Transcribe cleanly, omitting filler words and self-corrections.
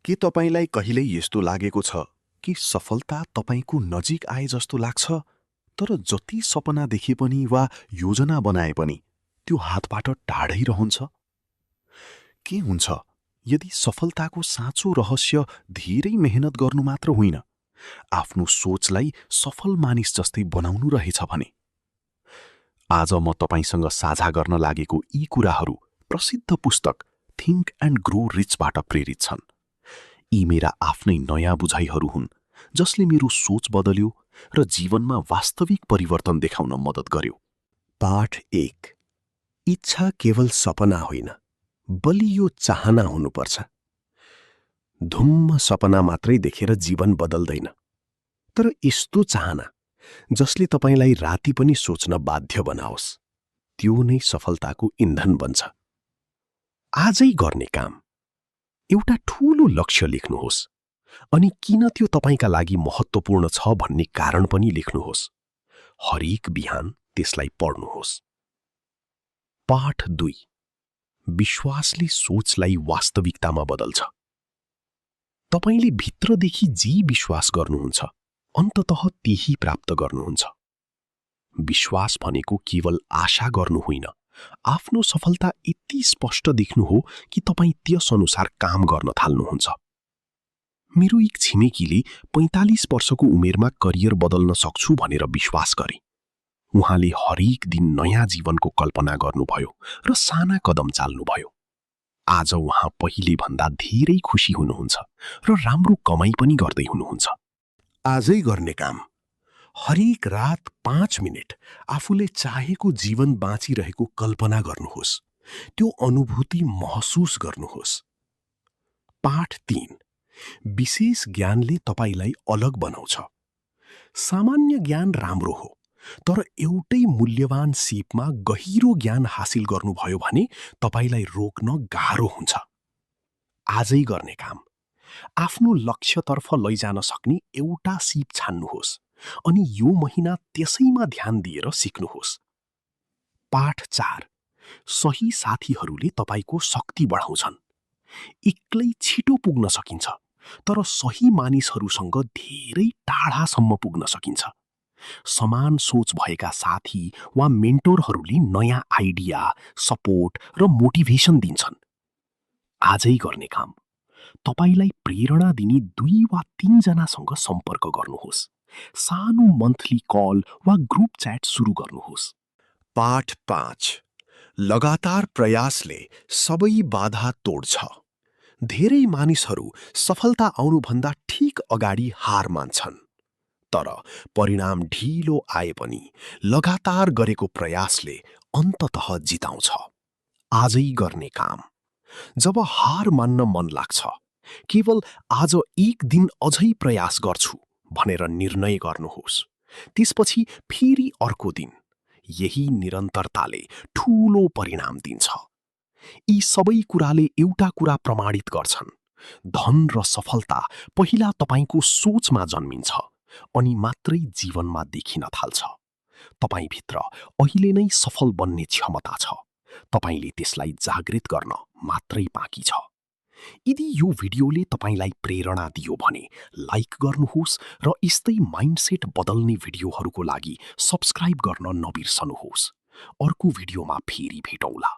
के तपाईलाई कहिल्यै यस्तो लागेको छ कि सफलता तपाईको नजिक आए जस्तो लाग्छ, तर जति सपना देखे पनि वा योजना बनाए पनि त्यो हातबाट टाढै रहन्छ? के हुन्छ यदि सफलताको साँचो रहस्य धेरै मेहनत गर्नु मात्र होइन, आफ्नो सोचलाई सफल मानिस जस्तै बनाउनु रहेछ भने? आज म तपाईसँग साझा गर्न लागेको यी कुराहरू प्रसिद्ध पुस्तक थिङ्क एन्ड ग्रो रिचबाट प्रेरित छन्। यी मेरा आफ्नै नयाँ बुझाइहरू हुन् जसले मेरो सोच बदल्यो र जीवनमा वास्तविक परिवर्तन देखाउन मद्दत गर्यो। पाठ 1। इच्छा केवल सपना होइन, बलियो चाहना हुनुपर्छ। धुम्म सपना मात्रै देखेर जीवन बदल्दैन, तर यस्तो चाहना जसले तपाईलाई राति पनि सोच्न बाध्य बनाओस्, त्यो नै सफलताको इन्धन बन्छ। आजै गर्ने काम एउटा ठूलो लक्ष्य लेख्नुहोस् अनि किन त्यो तपाईका लागि महत्त्वपूर्ण छ भन्ने कारण पनि लेख्नुहोस्। हरेक बिहान त्यसलाई पढ्नुहोस्। पाठ 2। विश्वासले सोचलाई वास्तविकतामा बदल्छ। तपाईले भित्रदेखि जे विश्वास गर्नुहुन्छ, अन्ततः त्यही प्राप्त गर्नुहुन्छ। विश्वास भनेको केवल आशा गर्नु होइन, आफ्नो सफलता यति स्पष्ट देख्नु हो कि तपाईँ त्यस अनुसार काम गर्न थाल्नुहुन्छ। मेरो एक छिमेकीले 45 वर्षको उमेरमा करियर बदल्न सक्छु भनेर विश्वास गरे। उहाँले हरेक दिन नयाँ जीवनको कल्पना गर्नुभयो र साना कदम चाल्नुभयो। आज उहाँ पहिले भन्दा धेरै खुसी हुनुहुन्छ र राम्रो कमाई पनि गर्दै हुनुहुन्छ। आजै गर्ने काम हरेक रात 5 मिनेट आफूले चाहेको जीवन बाँचिरहेको कल्पना गर्नुहोस्। त्यो अनुभूति महसुस गर्नुहोस्। पाठ 3। विशेष ज्ञानले तपाईलाई अलग बनाउँछ। सामान्य ज्ञान राम्रो हो, तर एउटै मूल्यवान सिपमा गहिरो ज्ञान हासिल गर्नुभयो भने तपाईलाई रोक्न गाह्रो हुन्छ। आजै गर्ने काम आफ्नो लक्ष्यतर्फ लैजान सक्ने एउटा सिप छान्नुहोस् अनि यो महिना त्यसैमा ध्यान दिएर सिक्नुहोस्। पाठ 4। सही साथीहरूले तपाईको शक्ति बढाउँछन्। एक्लै छिटो पुग्न सकिन्छ, तर सही मानिसहरूसँग धेरै टाढासम्म पुग्न सकिन्छ। समान सोच भएका साथी वा मेन्टोरहरूले नयाँ आइडिया, सपोर्ट र मोटिभेसन दिन्छन्। आजै गर्ने काम तपाईलाई प्रेरणा दिने 2 वा 3 जनासँग सम्पर्क गर्नुहोस्। सानो मन्थली कल वा ग्रुप च्याट सुरु गर्नुहोस्। पाठ 5। लगातार प्रयासले सबै बाधा तोड्छ। धेरै मानिसहरू सफलता आउनुभन्दा ठिक अगाडि हार मान्छन्, तर परिणाम ढिलो आए पनि लगातार गरेको प्रयासले अन्ततः जिताउँछ। आजै गर्ने काम जब हार मान्न मन लाग्छ, केवल आज एक दिन अझै प्रयास गर्छु भनेर निर्णय गर्नुहोस्। त्यसपछि फेरि अर्को दिन। यही निरन्तरताले ठूलो परिणाम दिन्छ। यी सबै कुराले एउटा कुरा प्रमाणित गर्छन्: धन र सफलता पहिला तपाईको सोचमा जन्मिन्छ अनि मात्रै जीवनमा देखिन थाल्छ। तपाईभित्र अहिले नै सफल बन्ने क्षमता छ, तपाईले त्यसलाई जागृत गर्न मात्रै बाँकी छ। यदि यो भिडियोले तपाईलाई प्रेरणा दियो भने लाइक गर्नुहोस् र यस्तै माइन्डसेट बदल्ने भिडियोहरूको लागि सब्स्क्राइब गर्न नबिर्सनुहोस्। अर्को भिडियोमा फेरि भेटौँला।